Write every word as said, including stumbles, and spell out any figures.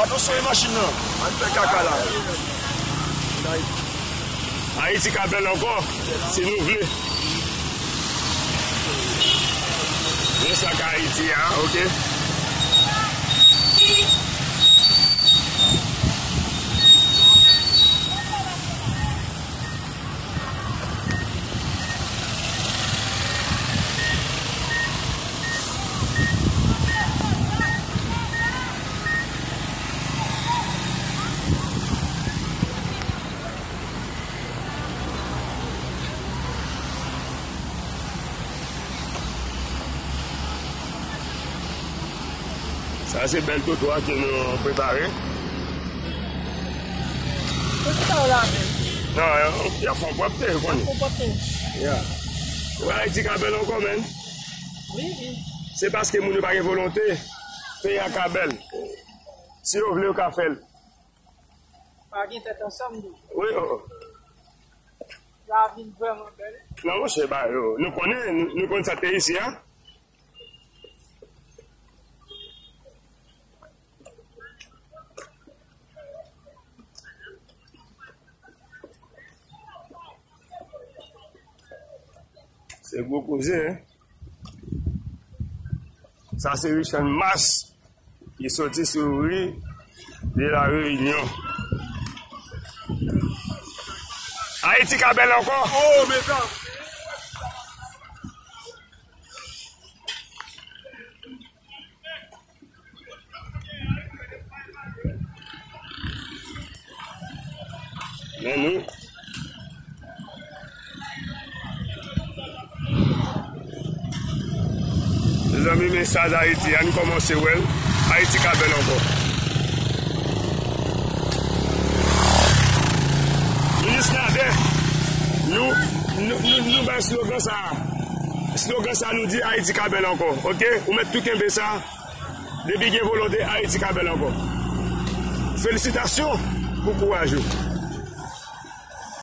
Atansyon e machin nan. Al fè kaka la. Ayiti ka bèl ankò, si nou vle. Men sa k Ayiti a, oke? Sa se bèl twotwa ke nou prepare. Poukisa w lave? Non, y ap fè yon pwòpte, ou konnen. Y ap fè yon pwòpte. Yeah. Ou wè Ayiti ka bèl ankò, menn. Wi, wi. Se paske moun yo pa gen volonte, peyi a ka bèl. Si yo vle, yo ka fè l. Pa gen tèt ansanm tou. Wi, o. Lavi vrèman bèl. Non, monchè, ba, yo, nou konnen, nou, nou konn sa k te isi a. Se gwo koze, en. Sa se Richard Mas ki soti sou ri de la Reyinyon. Ayiti ka bèl ankò. Oh, mezanmi. Men nou. Mezanmi, mesaj Ayiti, ann kòmanse wè l. Ayiti ka bèl ankò. Minis Nader, nou, nou, nou, nou bay slogan sa a. Slogan sa a, nou di Ayiti ka bèl ankò, oke? Ou mèt tou kenbe sa. Depi gen volonte, Ayiti ka bèl ankò. Felisitasyon pou kouraj ou.